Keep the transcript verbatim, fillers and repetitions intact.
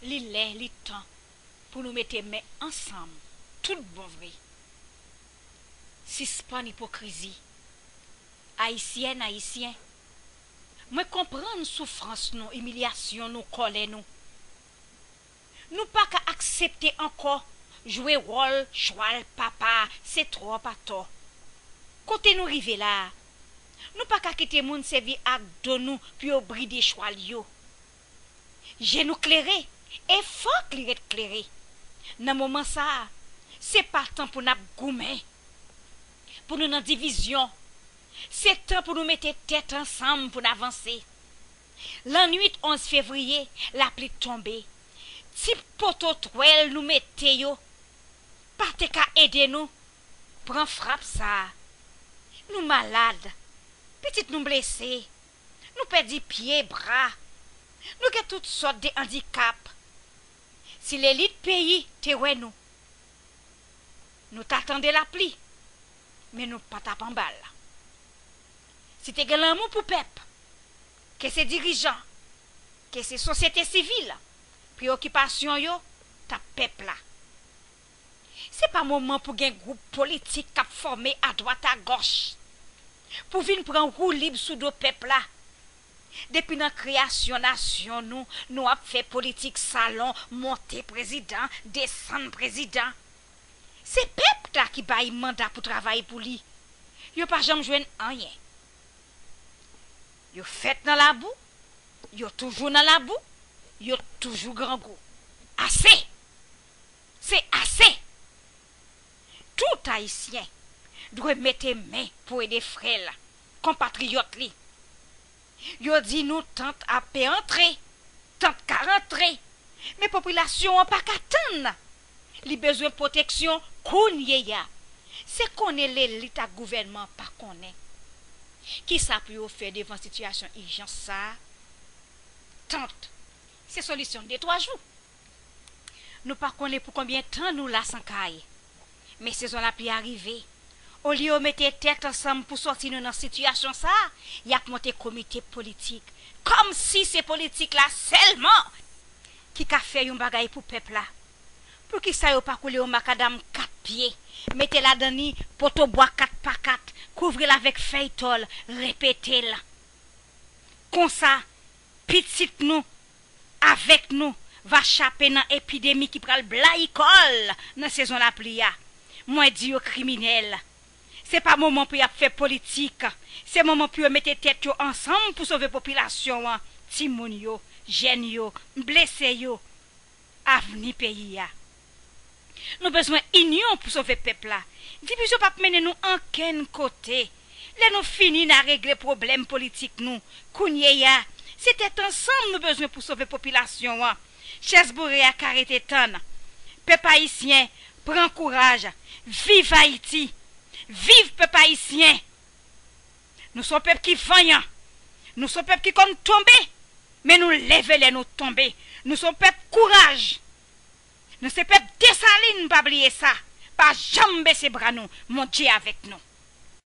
Li lè, li tan pou nou mete men ansanm tout bon vre. Sispann ipokrizi. Ayisyèn, Ayisyen, mwen konprann soufrans nou, imilyasyon nou, kòlè nou. Nou pa ka aksepte ankò jwe wòl chwal papa, se twòp atò. Kote nou rive la a, nou pa ka kite moun sèvi ak do nou pou yo bride chwal yo. Je nou klere, e fòk li ret klere. Nan moman sa a, se pa tan pou n ap goumen, pou nou nan divizyon. Se tan pou nou mete tèt ansanm pou n avanse. Lannwit onz fevriye, lapli tonbe. Ti poto twèl nou mete yo pa te ka ede nou pran frap sa a. Nou malad, pitit nou blese, nou pèdi pye, bra, nou gen tout sòt de andikap. Si lelit peyi te wè nou, nou ta tande lapli, men nou pa t ap anba l. Si te gen lanmou pou pèp, ke se dirijan, ke se sosyete sivil, preyokipasyon yo t ap pèp la. Se pa moman pou gen gwoup politik k ap fòme adwat agòch pou vin pran woulib sou do pèp la. Depi nan kreyasyon nasyon nou, nou ap fè politik salon, monte prezidan, desann prezidan. Se pèp la ki bay manda pou travay pou li. Yo pa janm jwenn anyen. Yo fèt nan labou, yo toujou nan labou, yo toujou grangou. Ase! Se ase! Tout Ayisyen dwe mete men pou ede frè l, konpatriyòt li. Yo di nou tant ap pe antre, tant ka rantre, men popilasyon an pa ka tann. Li bezwen pwoteksyon kounye a. Se konnen lelit ak gouvènman an pa konnen kisa pou yo fè devan sitiyasyon ijans sa a. Tant, se solisyon de twa jou. Nou pa konnen pou konbyen tan nou la san kay. Men sezon lapli a rive. Olye yo mete tèt ansanm pou sòti nou nan sitiyasyon sa a, y ap monte komite politik. Kòmsi se politik la sèlman ki ka fè yon bagay pou pèp la. Poukisa yo pa koule yon makadam kat pye, mete ladan li poto bwa kat pa kat, kouvri l avèk fèy tòl, repete l? Konsa, pitit nou avèk nou va chape nan epidemi ki pral blayi kò l nan sezon lapli a. Mwen di yo kriminèl. Se pa moman pou y ap fè politik. Se moman pou yo mete tèt yo ansanm pou sove popilasyon an, timoun yo, jèn yo, blese yo, avni peyi a. Nou bezwen inyon pou sove pèp la. Divizyon p ap mennen nou ankenn kote. Lè nou fini n a regle pwoblèm politik nou. Kounye a, se tèt ansanm nou bezwen pou sove popilasyon an. Chèz boure a ka rete tann. Pèp ayisyen, pran kouraj. Viv Ayiti! Viv pèp ayisyen! Nou se yon pèp ki vanyan. Nou se yon pèp ki konn tonbe, men nou leve lè nou tonbe. Nou se yon pèp kouraj. Nou se pèp Desalin, pa bliye sa. Pa janm bese bra nou. Bondye avèk nou.